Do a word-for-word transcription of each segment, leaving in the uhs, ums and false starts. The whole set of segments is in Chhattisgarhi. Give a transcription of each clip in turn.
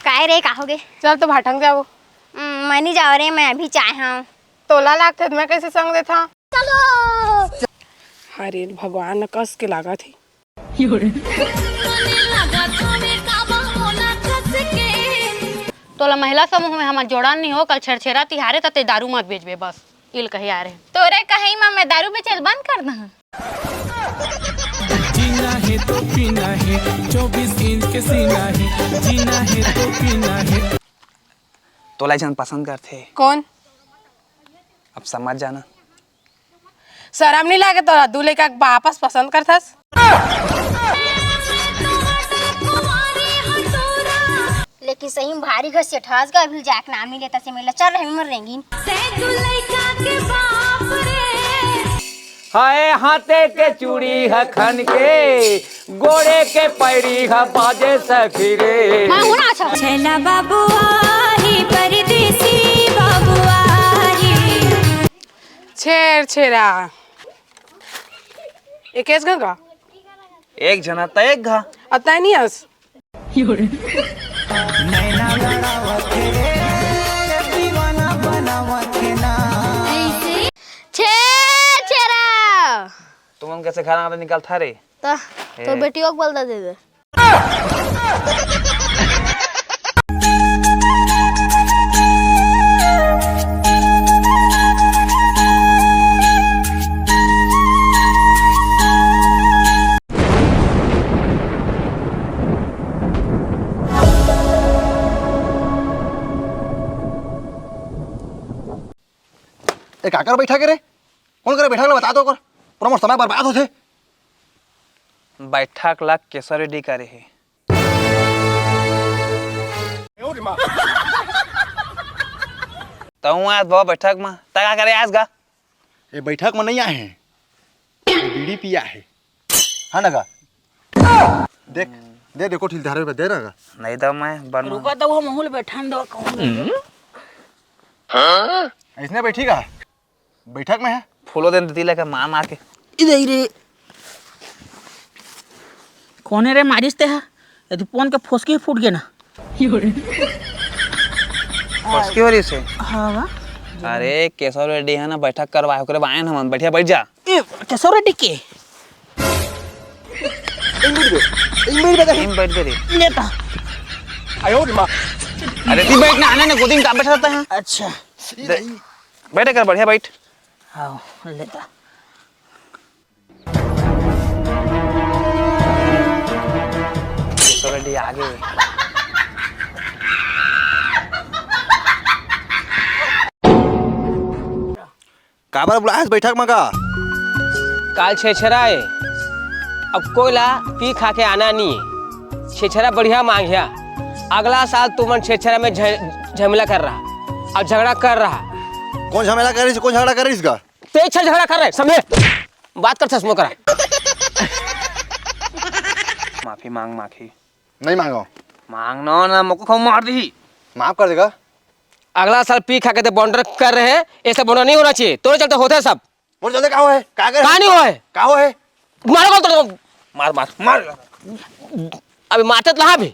काय रे, का होगे? चल तो भाठंग जाबो। हम्म, मैं नहीं जाओ रे, मैं अभी चाय हूँ। तोला लागथे त मैं कैसे संग देथा? अरे भगवान, कस के लागत हे। तोला महिला समूह में हमर जोड़ान नहीं हो, कल छेरछेरा तिहारे त ते दारू मत बेचबे बस। इल कहे आ रहे। तोरे कहीं म मैं दारू बेचल बंद कर दहूं। जीना है तो पीना है, चौबीस इंच के सीना है, जीना है तो पीना है। तोला जन पसंद करथे। कौन? अब समझ जाना। शरम नहीं लागे तोरा? दू लइका के बापस पसंद करथस? लेकिन सही में भारी घर सेठास गा, अभी जाके नाम नहीं लेता से मिला। चल रहे मर रेंगी। हाय हाथे के चूड़ी ह खन के, गोड़े के पैरी ह बाजे सखी रे। मैं हूं ना, अच्छा। छैला बाबू आही, परदेसी बाबू आही। छेर छेरा। एकेस घा का? एक झना त एक घा। अतै नहीं अस। नैना लड़ावत हे रे, दीवाना बनावत हे ना। छेर छेरा। तुमन कैसे घर आते निकलता रे? त ए। तो बेटियों को बलदा दे दे। ए, काकर बैठा के रे? कौन करे बैठा के बता तो ओकर। पूरा मोर समय बर्बाद होथे। बैठक ला केशव रेड्डी करे हे। तहूँ आस बाबा बैठक म, त का करे आस गा? ए बैठक म नहीं आए हे, ए बीड़ी पिया हे, है ना गा? देख, दे देखो ठीक धारे पे दे ना गा। नहीं तो मैं बन रुका तो वो महूल बैठन दो कहूँ। ऐसने बैठी गा? बैठक में है। फूलो देन दीदी लेके मार मार के। इधर ही रे। कौन है रे मारिस ते हा? ये तो पोन के फोसकी फूट गया ना। फोसकी हो रही से? हाँ बा। अरे केशव रेड्डी है ना, बैठक करवाए, ओकरे बायन हमन, बैठिया बैठ जा। ए, केशव रेड्डी के? इन बैठ बे, इन बैठ बे। इन बैठ बे रे। नेता। अरे ती बैठ ना, आने ने गोदी में का बैठा रहता है? अच्छा। दे, बैठ कर बढ़िया बैठ। हाँ, लेता। केशव रेड्डी आगे। काबर बुलाए हस बैठक म का? काल छेरछेरा ए, अब कोई ला पी खा के आना नहीं है। छेरछेरा बढ़िया मांगिया, अगला साल तुमन छेरछेरा में झ-, झमेला कर रहा, अब झगड़ा कर रहा। कौन झमेला करिस, कौन झगड़ा करिस गा? ते अच्छा झगड़ा कर रहे, समझे? बात कर चश्मो करा। माफी मांग, माफी। नहीं मांगो। मांगना ना, मोको खाओ मार दी। माफ कर देगा। अगला साल पी खा के ते बॉन्डर कर रहे हैं, ऐसा बॉन्डर नहीं होना चाहिए। तोरे चलते होते हैं सब। मोर चलते का हो है? का कर? का नहीं हो है? का हो है? मारो कौन तो मार, मार, मार। अभी मारते तो हाँ भी।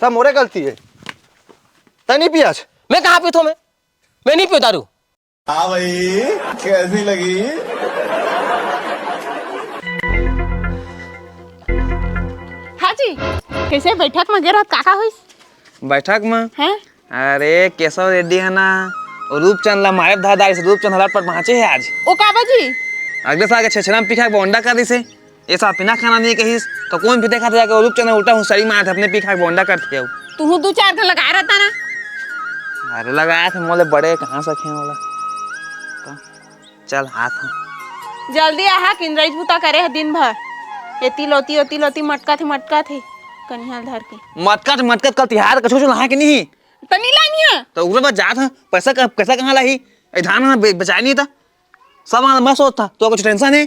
सब मोरे गलती है। तै नहीं पियास? मैं कहाँ पीता हूँ मैं? मैं नहीं पीता दारू। हाँ भाई, कैसी लगी? हाँ जी, कैसे बैठक में गे रहत, का का होइस? बैठक में? हैं? अरे, केशव रेड्डी है ना, वो रूपचंद ला मारे धार डारिस, रूपचंद हलाट पर पहुंचे है आज। ओ काबा जी? अगले साल के छेरछेरा में पिखा के बौंडा कर दिसे। ये सब पीना खाना नहीं कहिस, तो कौन भी देखा था जाके वो रूपचंद उल्टा हुंसरी मारत हे, अपने पी खा के बौंडा करत हे। तुहूं दू चार घन लगाए रहता ना। अरे लगाए थे मोले बड़े, कहाँ सखे मोला। तो चल हाथ ह। जल्दी आहा, किंजराइज बुता करे है दिन भर। एती लोती, ओती लोती मटका थे, मटका थे, कनिहा धर के। मटकत, मटकत कल तिहार कछु, कछु लाहा के नहीं। तो नहीं लानी है। तो उगले बार जात ह, पैसा क-, पैसा कहाँ लाही? ए धान ह बे-, बेचाए नहीं था। सब आना मैं सोचता, तो कुछ टेंशन है?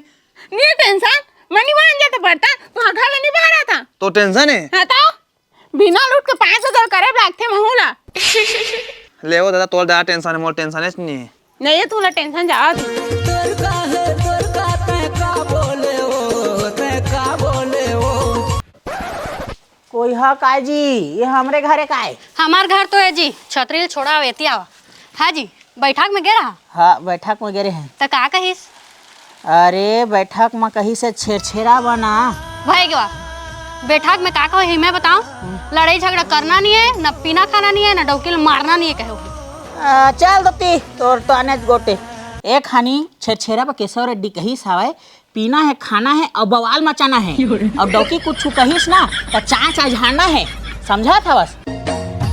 नहीं टेंशन, मैं नहीं मान जाता पड़ता, तू घर ले नहीं बाहर आता। तो टेंशन है? हाँ तो, बिना लूट के पाँच हजार करे लागथे महू ला। ले वो दादा, तोर ज्यादा टेंशन है, मोर टेंशन है नहीं। नहीं है, तू ना टेंशन जावा दे। तोर का है, तोर का, तै का बोले हो, तै का बोले हो? कोई ह काय जी? ये हमरे घरे काय? हमार घर तो हे जी, छतरी ल छोड़ा, एती आवा। हाँ जी, बैठक में गे रहा? हाँ, बैठक में गे रहे हैं। त का कहिस? अरे, बैठक में कहिस हे छेरछेरा बना। भाई गवा, बैठक में का कहो ही मैं बताओ? लड़ाई झगड़ा करना नहीं है, न पीना खाना नहीं है, न डौकी ल मारना नहीं है कहो। आ, चल दती, तोर तो आने गोटे। एक हानि छेरछेरा पर केशव रेड्डी कहिस हवय, पीना है, खाना है और बवाल मचाना है। और डौकी कुछ कहिस ना, त चाय चाय झाड़ना है। समझत हवस?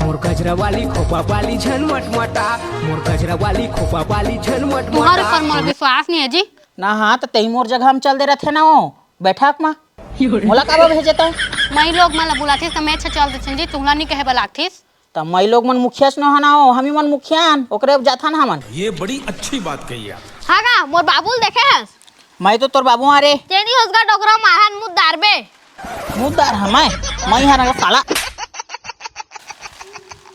मोर गजरा वाली खोपा वाली झन मटमटा, मोर गजरा वाली खोपा वाली झन मटमटा। तुम्हारे ऊपर मोर विश्वास नहीं है जी। ना हाँ, त तेही मोर जगह हम चल दे रहते ना वो बैठक मा। मोला काबर भेजे तैं? मई लोग मन ला बुलाथिस त मैं अच्छा चल देथन जी, तुहला नहीं कहे बर लागथिस। त मई लोग मन मुखिया से नोहना हो, हमी मन मुखियान, ओकरे अब जाथन हमन। ये बड़ी अच्छी बात कही आप। हाँ गा, मोर बाबू ल देखे हस? मैं तो तोर बाबू हाँ रे। तेनी होसगा डोकरा मारहन मुद्दार बे। मुद्दार हमाय? मैं हर साला।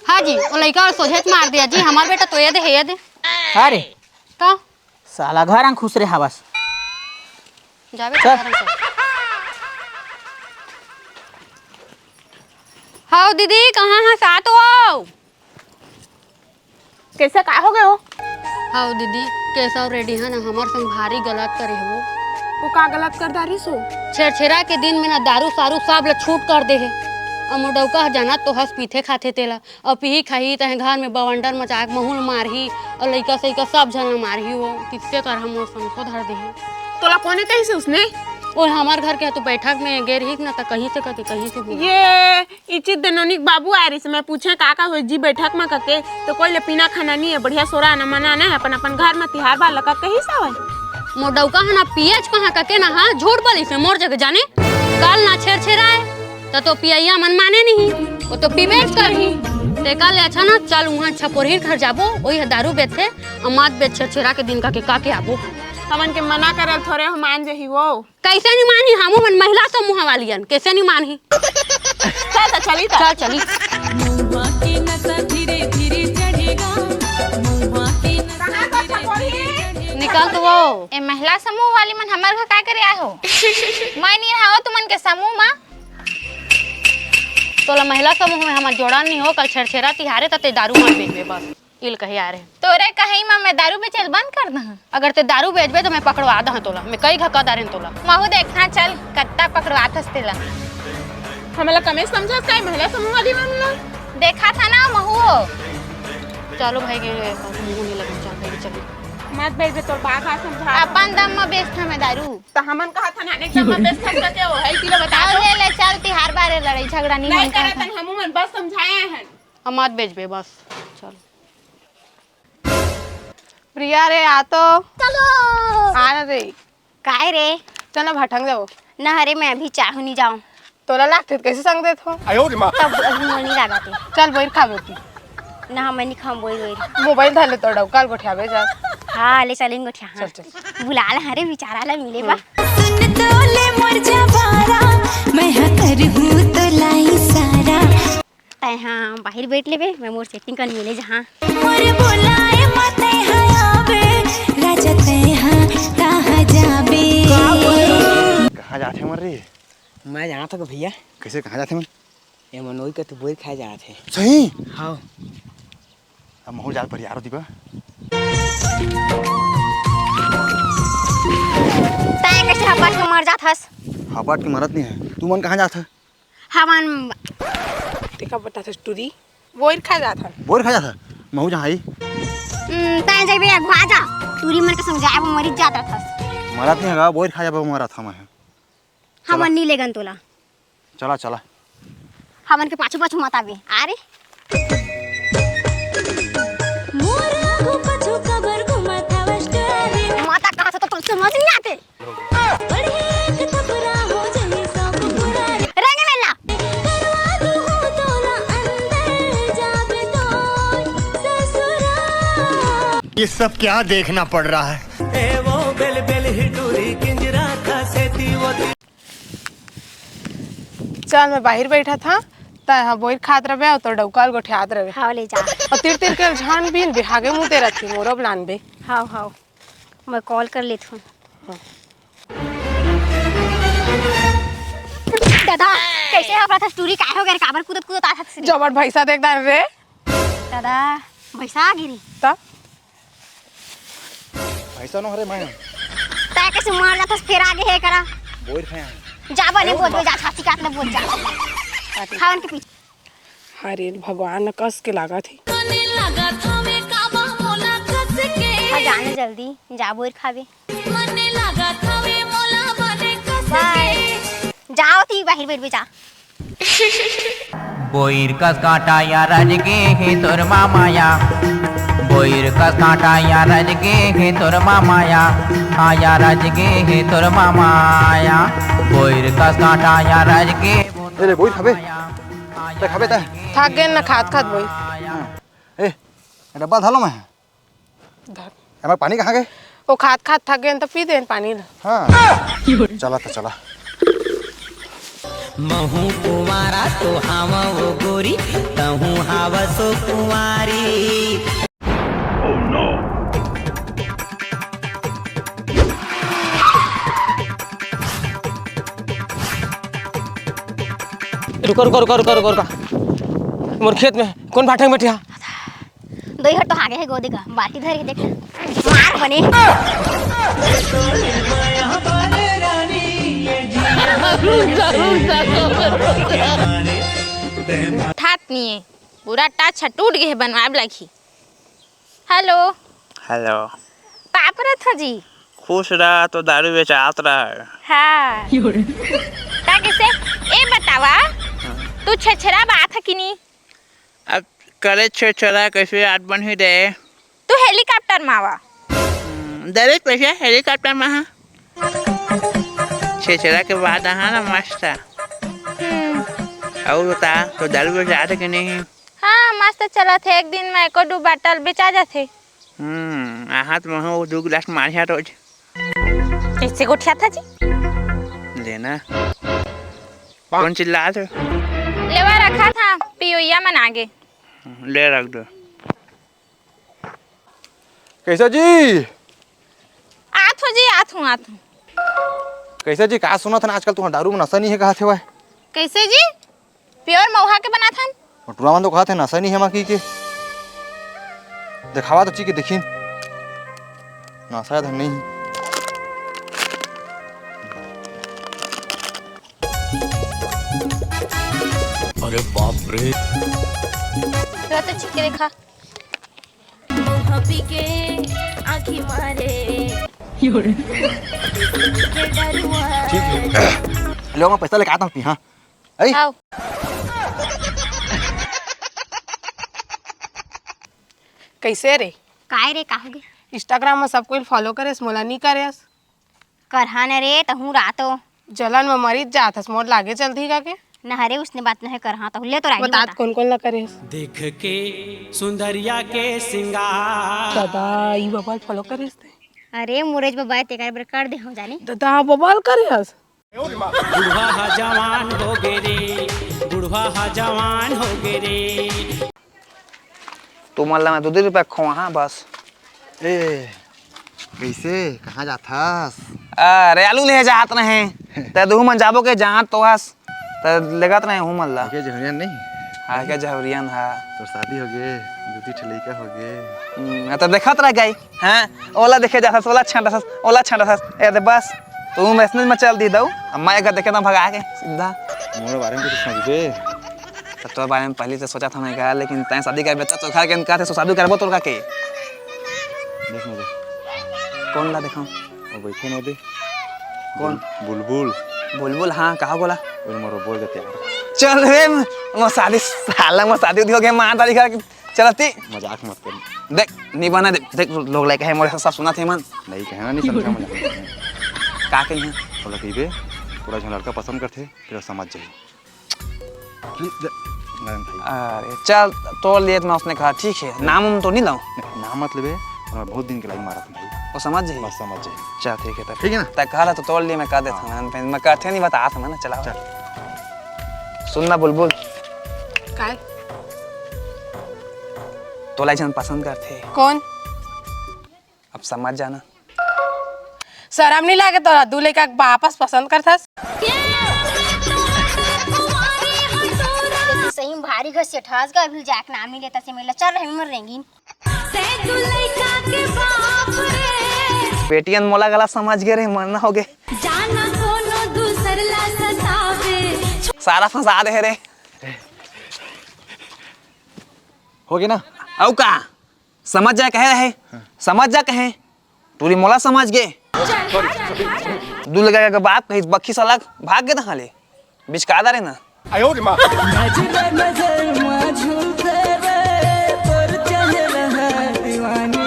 हाँ जी, वो लइका और सोझे च मार दिया जी, हमार बेटा तो ये दे, ये दे। अरे। तो? साला घर अंग खुसरे हवस। जाबे चल। तो घर अंग खुसरे। हव दीदी, कहाँ हस? आ तो आव। कैसे, का हो गए हो? हव दीदी, केशव रेड्डी ह ना हमर संग भारी गलत करे हो। वो का गलत कर डारिस हो? छेरछेरा के दिन में ना दारू सारू सब ल छूट कर दे हे। अब मोर डौका ह जानत तो हस पीथे खाथे तेला। अब पीही खाही तहे घर में बवंडर मचा के महूँ ल मारही और लइका सइका सब झन ल मारही। वो किसके कर हम वो संग धर दे हे। तोला कोने कहिस हे उसने? ओ हमार घर के ह तो बैठक में गे रहिस ना त कहिस हे कहिके कहिस हे। ये इचित दे नोनी के बाबू आए रहिस, मैं पूछे का का होइस जी बैठक म कके, तो कोई ले पीना खाना नहीं है, बढ़िया सोरा आना मनाना है, अपन अपन घर म तिहार बार लगा कहिस हवय। मोर डौका ह ना पियच कहाँ कके ना, हाँ, झूठ बोलिस हे मोर जगह जाने। कल ना छेरछेरा आए, त तो पियैया मन माने नहीं, वो तो पीबेच करही। ते कल अच्छा ना, चल उहाँ छपोरही घर जाबो, वही ह दारू बेचथे, अमात बेच छेरछेरा के दिन कके कके आबो। हमन के मना करल थोरे हो मान जही वो। कैसे नहीं मानही? हमू मन महिला समूह वाली हन, कैसे नहीं मानही? चल त चली त। चल चली। महुआ के नशा धीरे धीरे चढ़ेगा, महुआ के नशा धीरे धीरे चढ़ेगा। निकल तो वो। ए महिला समूह वाली मन हमर घर काय करे आए हो? मैं नहीं रहा तुमन के समूह मा। तोला महिला समूह में हमर जोड़ा नहीं हो, कल छेरछेरा तिहारे त ते दारू मत बेचबे बस। इल कहे आ रहे। तोरे कहीं म मैं दारू बेचल बंद कर दहूं? अगर ते दारू बेचबे तो मैं पकड़वा दहूं तोला। मैं कई घका दारेन तोला। महू देखना चल, कत्ता पकड़वात हस तेला। हमला कमे समझत काय महिला समूह वाली मन ला? देखा था ना महू। चलो भाई, के मुंह नहीं लगे, चल भाई, चल। मत बेचबे, तोर बाप हा समझा। अपन दम म बेचथा मैं दारू। त हमन कहा था ना, अनेक दम म बेचथा करके, ओ है किलो बता दो। ले ले, चल तिहार बारे लड़ाई झगड़ा नहीं नहीं मन करत। हन, हमू मन बस समझाए हन। अब मत बेचबे बस। चल। प्रिया रे, आ तो। चलो। आ ना रे। काय रे? चल ना, भटक जाओ। ना रे, मैं अभी चाहूँ नहीं जाऊँ। तोला लागथे त कैसे संग देत हो? तब अभी मोर नहीं लागत हे। चल, बोइर खा बेटी। ना, मैं नहीं खाऊँ बोइर, बोइर। मोबाइल धर ले तोर डौका ल गोठियाबे जा। हाँ, ले चलेंगे गोठिया, हाँ। चल, चल। बुला ले, अरे बेचारा ला मिले बा। सुन तो ले मोर जवारा, मैं हा करहूँ तोला इशारा। तैं हा बाहिर बैठ लेबे, मैं मोर सेटिंग कर मिले जहाँ। मोर बुलाए म तैं हा आबे, राजा तैं हा कहाँ जाबे? कहाँ जात हे मन रे? मैं जात हँव भैया। कैसे, कहाँ जात हे मन? ए मनोई का तो बोइर खाए जात हे। सही? हाँ। अब महू जात पर यार होती बा। तैं कैसे हपट के मर जात हस? हपट के मरत नहीं है। तू मन कहाँ जात है? हमन। तेका बता था टूरी। बोइर खा जात हन। बोइर खा जात हन? महू जहाँ आई। हम्म, तैं जइबे अगुआ जा। टूरी मन के संग जाए वो मरी जात हस। मरत नहीं है गा, बोइर खा जाबे मरत हम है। हमन नी लेगन तोला। चला, चला। हमन के पाछू पाछू मत आबे। आ रे। मोर आगू पाछू कबर घुमत हवस टोरी। माता कहा था तो तुमसे समझ नहीं आते। पढ़े एक थपरा हो जाई सब पुरानी। रेंगे मेला। करवा दू हो तोला अंदर जाबे तो ससुरा। ये सब क्या देखना पड़ रहा है? ए वो बेल बेल हिटूरी किंजरा का सेती वो। चल, मैं बाहिर बैठा था, तै हा बोइर खात रहे अउ तोर डौका ल गोठियात रहे। हाँ, ले जा। अउ तिर तिर के झान बीन बिहागे मुँह तेरा थी, मोरो बलान बे। हाँ, हाँ, मैं कॉल कर लेत हूँ। हाँ। दादा। कइसे हफरत हस टूरी? काय हो गे रे? काबर कूदत कूदत आत हस रे? जबर भैंसा देख डारे रे। दादा, भैंसा आ गे रे। त भैंसा नो हरे मैं। तैं कइसे मार जाथस फेर आगे हे करा? बोइर खाया। जा बने बोल, जा छाती काट ले बोल जा। खावन के पीछे। अरे भगवान, कस के लागत हे। मने लागत हवे काबा मोला कस के। खा जाने जल्दी, जा बोइर खाबे। मने लागत हवे मोला बने कस के। बाय। जाओ ती बाहिर बइठ जा। बोइर कस कांटा या रज गे हे तोर मामा या। बोइर कस कांटा या रज गे हे तोर मामा या। हाँ या रज गे हे तोर मामा या। बोइर कस कांटा या रज गे। ए रे, बोइर खाबे? तैं खाबे तैं? थक गेन ना खात खात बोइर। हाँ। ए, डब्बा धर लो मैं। धर। हमर पानी कहाँ गे? ओ खात खात थक गेन त पी देन पानी ल। हाँ। चला त चला। महू कुंवारा तो हावं ओ गोरी, तहू हावस ओ कुंवारी। रुका, रुका, रुका, रुका, रुका, रुका। मोर खेत में कोन भाठंग बैठे हा? दोई हर तो हागे हे गोदे का, बाल्टी धरे हे, देख। मार बने। ठात नहीं है, पूरा टाच टूट गए है, बनवाए लागही। हेलो। हेलो। का करत ह जी? खुश रह, तो दारू बेचात रह। हाँ। का कइसे? ए बतावा, तू छेरछेरा बात ह कि नी? अब करे छेरछेरा कइसे याद बनही रे? तू हेलीकॉप्टर में आवा। हम्म, दे रे पैसा हेलीकॉप्टर में, हाँ। छेरछेरा के बाद आहा ना मस्त। हम्म। अउ बता, तो दारू बेचात हे कि नहीं? हाँ, मस्त चलत हे। एक दिन में एको दू बाटल बेचा जाथे। हम्म, आहा तो महू दू गिलास मारिया रोज। कइसे गोठियाथा जी? लेना। कोन चिल्लात हे? लेवा रखा था, पियोइया मन आगे। ले रख दो। कइसे जी? आत हो जी, आत हूँ, आत हूँ। कइसे जी, का सुनत हन आजकल तुँहर दारू में नशा नहीं है कहत हेवय? कइसे जी? प्योर मउहा के बनाथन। टूरा मन तो कहत हे नशा नहीं है माँ की के। देखावा तो ची के देखिन। नशा धन नहीं। अरे बाप रे। तो छिके देखा। मउहा पी के आँखी मारे। के डरुआ। ठीक है। लो, मैं पैसा लेके आता हूँ, हाँ। अरे। आओ। कइसे रे? काय रे, का हो गे? Instagram में सब कोई follow करेस, मोला नहीं करेस। करहा न रे, तहूँ रातो। जलन में मरीच जात हस, मोर लागे चलती का के? न हरे, उसने बात न है, करहा तहूँ ले तो रागी बतात बता। कौन कौन ला करेस? देख के सुंदरिया के सिंगार। दादा, ई बबल follow करेस ते? अरे, मुरेज बबा, ते काय बर कर दे हो जाने? दादा, बबल करेस? बुढ़वा हा जवान हो गे रे, बुढ़वा हा जवान हो गे रे। तुमन ला मैं दू दू रुपया खोहा बस। ए, कइसे? कहाँ जाथस? अरे, आलू ले जात रहे। त दुहू मन जाबो के जात तो हस। त लेगत रहे हूँ मन ला। के जहरियन नहीं? हाँ, के जहरियन हा। तोर शादी हो गे, दू ठी लइका हो गे। हम्म, त देखत रह गई। हाँ, ओला देखे जाथस, ओला छांटथस, ओला छांटथस। ए दे बस, तू मैसेज में चल दी दऊ। अब मैं एक देखे ना भगा के सीधा। मोर बारे में कुछ सोचबे? त तोर बारे में पहले से सोचा था मैं का, लेकिन तैं शादी करबे त तोर घर के कहते सो शादी करबो तोर का के। देख मुझे। कौन ला देखाऊं? वो बैठे ना दे। कौन? बुल-, बुलबुल। बुलबुल, हाँ, कहा बोला? उन मोरो बोल देते हैं। चल रे, म-, मोर शादी, साला मोर शादी उदी हो गया, मार डाली घर के। चलती। मजाक मत कर। देख, नहीं बना दे। देख, लोग लाइक है, मोरे सब सुना थे मन। नहीं कहना, नहीं समझा मजाक मत कर। का कही है? बोला कही बे, पूरा झन लड़का पसंद करथे, फिर वो समझ जाही। Please दे, नयन भाई। अरे, चल, तोड़ लिए तो मैं उसने कहा, ठीक है, नाम उम तो नहीं लाऊं? नहीं, नाम मत लेबे, और मैं बहुत दिन के लाइन मारा था भाई। वो समझ जाही? बस समझ जाही। चल, ठीक है तब। ठीक है ना? तय कहा तो तोड़ लिए, मैं कह देता हूँ, मैं, मैं कहते नहीं बता था, मैं ना चला। चल। सुन ना बुलबुल। काय? तोला एक झन पसंद करथे। कौन? अब समझ जाना। शरम नहीं लागे तोरा? दू लइका के बापस पसंद करथस? देखो सेठ, आज का अभी जाके ना मिले, तसे मिला, चल रहे मर रेंगी। से तू लइका के बाप रे। बेटियन मोला गला समझ गे रे, मरना हो गे। जाना कोनो दूसर ला सतावे। सारा फंसा दे रे। हो गया ना? अउ का? समझ जाए कहे रहे। हाँ। समझ जा कहे। टूरी मोला समझ गे। दू लगा के बाप कही बक्खी सलग भाग गे तहाँ ले। बिचका डारे ना। आयो रे माँ। नजर नजर मा झूलते रे, तोर चेहरा है दीवानी।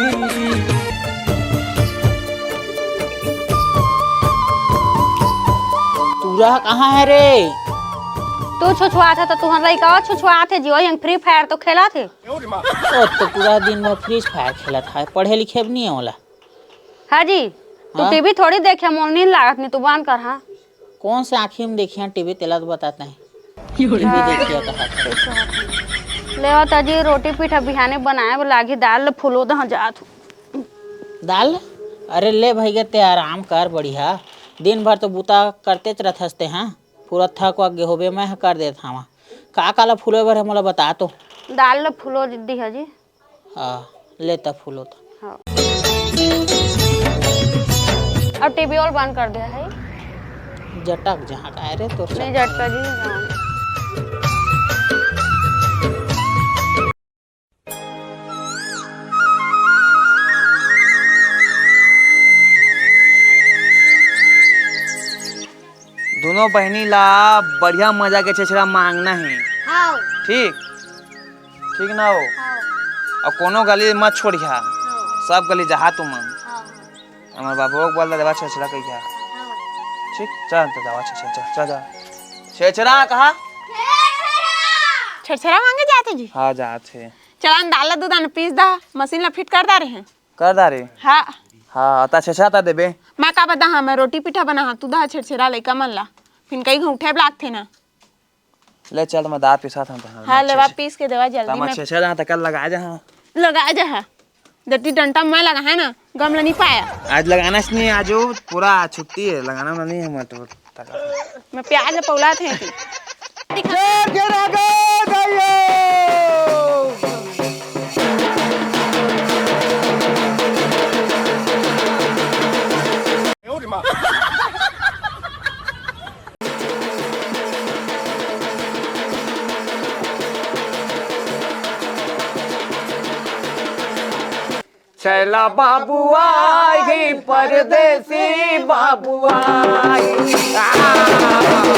टूरा कहाँ है रे? तू छुछुआत है तो तुहर लइका छुछुआत है जी, वही Free Fire तो खेलत है। ओ तो पूरा दिन में Free Fire खेलत है, पढ़े लिखे भी नहीं है ओला। हाँ जी, तू हाँ? टीवी थोड़ी देखे, मोल नींद लागत नहीं, तू बंद कर। हाँ, कौन से आँखी में देखिया टीवी, तेला तो बताते हैं। टीवी देखिया कहा था। लेवा त जी, रोटी पीठा बिहाने बनाए बर लागी, दाल ल फुलो दह जात हूँ। दाल? अरे ले भैया, ते आराम कर, बढ़िया। दिन भर तो बूता करतेच रथस ते, हाँ? पूरा थक वक गे होबे, मैं ह कर देत हवा। का का ल फुलोए बर है, मोला बता तो। दाल ल फुलो दिहा जी। हाँ, ले त फूलो त। हाँ। अब टीवी और बंद कर दिया है। जटक जहाँ का है रे तोर नहीं सब। जटका जी, हाँ। दोनों बहिनी ला बढ़िया मजा के छेछरा मांगना है। हाँ। ठीक? ठीक ना हो? हाँ। अउ कोनो गली मत छोड़िहा। हाँ। सब गली जहा तुमन। हाँ, हाँ। हमर बाबू के बोल देवा छेछरा कहिया। हाँ। ठीक? चल तो जावा छेछरा, चल, चल जा। छेछरा कहा? छेरछेरा मांगे जाते जी? हाँ, जात हे। चला न दाल ला दू दाना पीस दा, मशीन ला फिट कर दा रहे हैं। कर दा रे। हाँ। हाँ, ता छेछरा ता देबे। मैं का बता, हाँ, मैं रोटी पीठा बना, हाँ, तू दा छेरछेरा लइका मन ला। फिन कई घंटे लागथे ना। ले चल, मैं दाल पिसात हूँ तहाँ। हाँ, मैं लेवा छेछ-, पीस के देवा जल्दी, तहाँ मैं मैं छेछरा जहाँ तक लगा जा, हाँ। लगा जा, हाँ। दट्टी डंटा मैं लगा है ना, गमला नहीं पाया। आज लगाना से नहीं, आज वो पूरा छुट्टी है, लगाना वाला नहीं है, मैं तो तक। मैं प्याज पौला थे कि। जय गिरा गो दैयो। छैला बाबू आही, परदेसी बाबू आही। आ।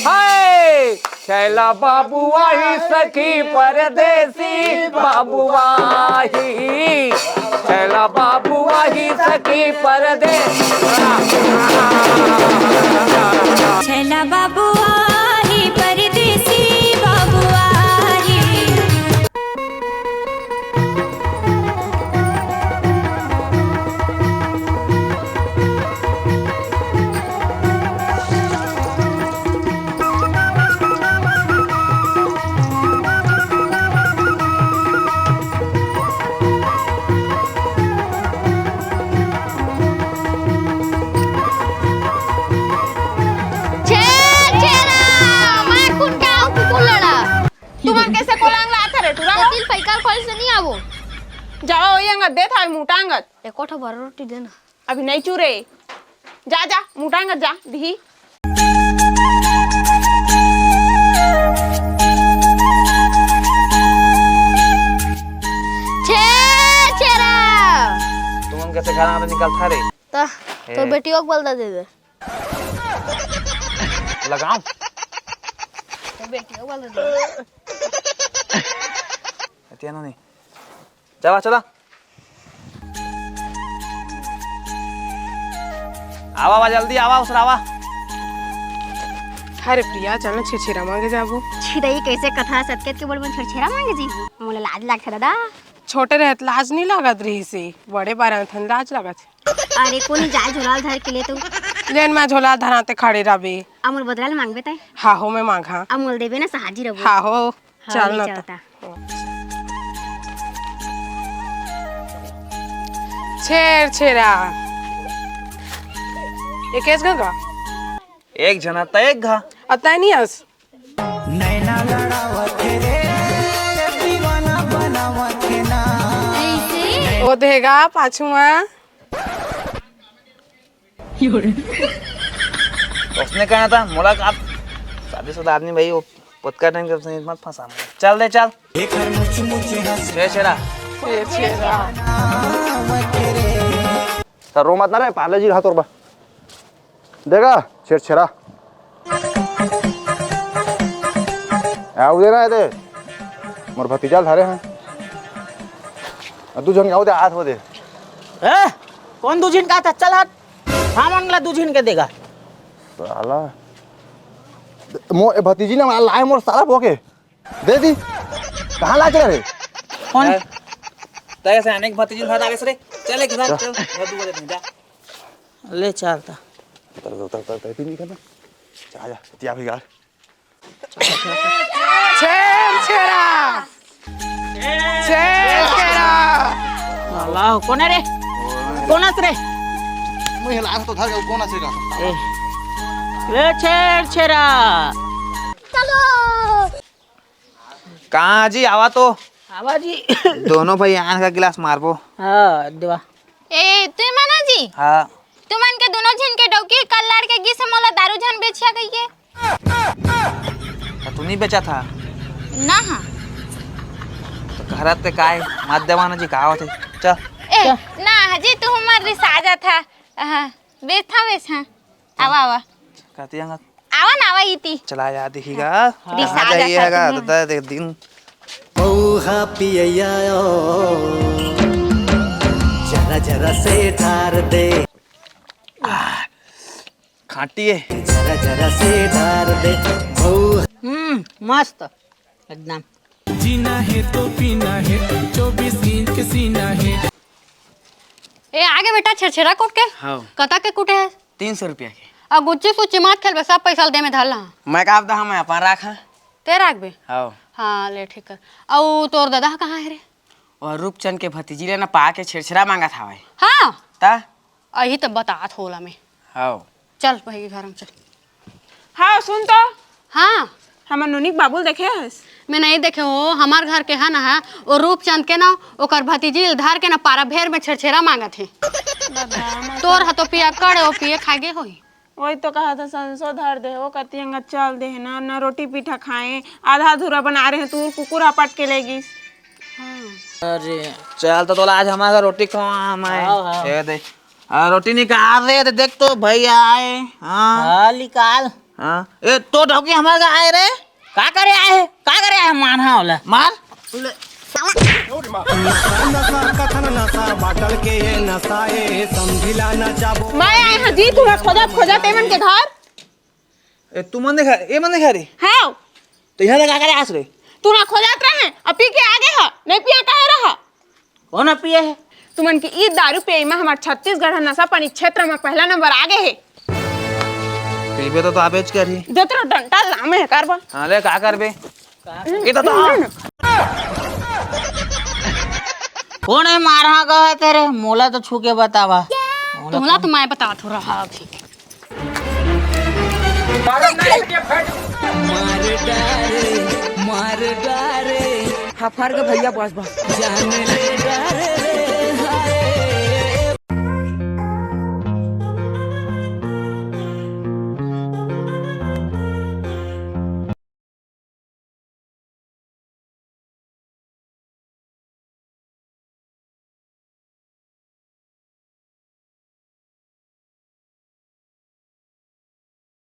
हाय! छैला बाबू आही सखी परदेसी बाबू आही। छैला बाबू आही सखी परदेस। छैला बाबू आही, परदेसी बाबू आही। छे, छेरा, मैं खून के आऊ कुकुर लड़ा। तुमन कैसे कोलांग ला था रे टूरा हो? तिल पैकार खोल से नहीं आवो। जाओ, ये अंगत दे था, मोटा अंगत। एको ठो भर रोटी देना। अभी नहीं चूरे। जा, जा, मोटा अंगत जा, दिही। छे, छेरा। तुमन कैसे घर आते निकल था रे? ता, तो ए। बेटियों को बलदा दे दे। लगाओ। तो बेटियों को बलदा दे दे। हटिया ना नहीं। चला, चला। आवा, आवा, जल्दी आवा, उसरावा। अरे प्रिया, चल ना छेरछेरा मांगे जाबो। छिरई कैसे कथा सतकेत के बड़ बन छेरछेरा मांगे जी? मोला लाज लागथे दादा। छोटे रहत लाज नहीं लागत रहिसे, बड़े बार थन लाज लागत हे। अरे कोनी जाय झोला धर के ले तो। लेन, मैं झोला धराते खड़े रबे। अमूल बदला ले मांगबे तै? हाँ हो, मैं मांगा। अमूल देबे ना, सहाजी रबो। हाँ हो, हाँ, चल ले ना चलता। छेर छेरा। एकेच घा का? एक झना त एक घा। अतै नहीं अस। नैना लड़ावत हे रे, दीवाना बनावत हे ना। ओ देगा पाछुआ। उसने कहा था मुलाकात, शादीशुदा आदमी भाई, वो पक्का टाइम के उसने मत फंसा। चल दे, चल। छेर छेरा। सर, रो मत ना रे, पार्ले जी रहा तोर बा। देगा, छेर छेरा। आऊ दे ना दे। मोर भतीजा ल धरे हैं। आ, दू झन के आऊ दे, हाथ हो दे। ए, कौन दू झिन का था? चल हट। हम अंगला दू झिन के देगा। साला। मो-, ए, भतीजी ने मार लाए मोर साला पोके। दे दी। कहाँ ला चला रे? कौन? ए, तय से अनेक भतीजी ल धर आगे से रे। चल एक घर चल। चल। घर दुआ दे जा। ले चल ता। उतर, उतर, उतर, उतर, पी नहीं करना। जा, जा, तिया भी यार। छेर छेरा। छेर छेरा। अल्लाह, कौन है रे? कौन है रे? मुझे लाग तो धर गया, कौन है का? ए। ले छेर छेरा। चलो। कहाँ जी, आवा तो। आवा जी। दोनों भाई आन का गिलास मारबो। हाँ, देवा। ए, तुई माना जी? हाँ। तुमन के दोनों झिन के डौकी कल लड़ के गिस मोला दारू झन बेचिया गई है। तो तू नहीं बेचा था? ना हाँ। तो घरत ते काय मत देवाना जी, का होथे? चल। ए, ना हाँ जी, तू हमर रिसा जाथा। हाँ, बेचथा, बेचथा। आवा, आवा। कहती हंगा। आवा ना, आवा इती। चला जा, दिखेगा। हाँ। कहाँ जाइए हैगा, दादा, देख दिन। ओहा पियैया ओ, जरा जरा से ढार दे। खाटी है। जरा जरा से ढार दे। हम्म, मस्त एकदम। जीना है तो पीना है, चौबीस इंच के सीना है। ए, आगे बेटा, छेरछेरा कूट के। हाँ। कता के कूटे है? तीन सौ रुपया के। अउ गुच्ची सुच्ची मत खेलबे, सब पैसा ल दे में धर ला। मैं का दा, मैं अपन राख। ते राखबे? हाँ। हाँ, ले ठीक है। अउ तोर दादा कहाँ है रे? और रूपचंद के भतीजी ले ना पा के छेरछेरा मांगत हवय। हाँ। ता? अही तो बतात होला में। हाँ। चल, पहले घर में चल। हाँ, सुन तो। हाँ। हमर नोनी के बाबू ल देखे हस? मैं नहीं देखे हो, हमार घर के है ना है, वो रूपचंद के ना, ओकर भतीजी ल धर के ना पारा भेर में छेरछेरा मांगत हे। तोर ह तो पिया कड़े, वो पिए खा गे होही। वही तो कहा था, संसो धर दे हो, कति अंगा चल दे है ना, ना रोटी पीठा खाए, आधा अधूरा बना रहे हैं, तू कुकुर हपट के ले गिस। हाँ। अरे। चल तो तोला आज हमारा रोटी खवा, मैं। हाँ, हाँ। ये दे। हाँ, रोटी निकाल रे, तो देख तो भैया आए। हाँ। हाँ, निकाल। हाँ। ए, तो ढौकी हमारे का आए रे? का करे आए है? का करे आए है? मार हाँ वाला। मार। नशा, नशा, कथन नशा, बाटल के ये नशा, ए, समझिला न जाबो। मैं आए हाँ जी, तुमरा खोजत, खोजत एमन के घर। ए, तू मन देखा, ए मन देखा रे? हाँ। तो यहाँ का करे आस रे? तुमरा खोजत रहे, अब पी के आगे हा, नहीं पिया काहे रहा? कौन पिए है? तुमन के ई दारू पिए में हमार छत्तीसगढ़ नशा पानी क्षेत्र में पहला नंबर आगे है। पीबे तो, तो आबेच करही। दे तोरा डंडा लामे है करबा। हाँ, ले, का करबे? ये तो, तो कौन है मारा गवा तेरे? मोला तो छू के बतावा। मोला तुमला कौन? तो मैं बता थोड़ा हाँ अभी। मार डारे, मार डारे। हाँ, फर के भैया, बस, बस। जान ले डारे।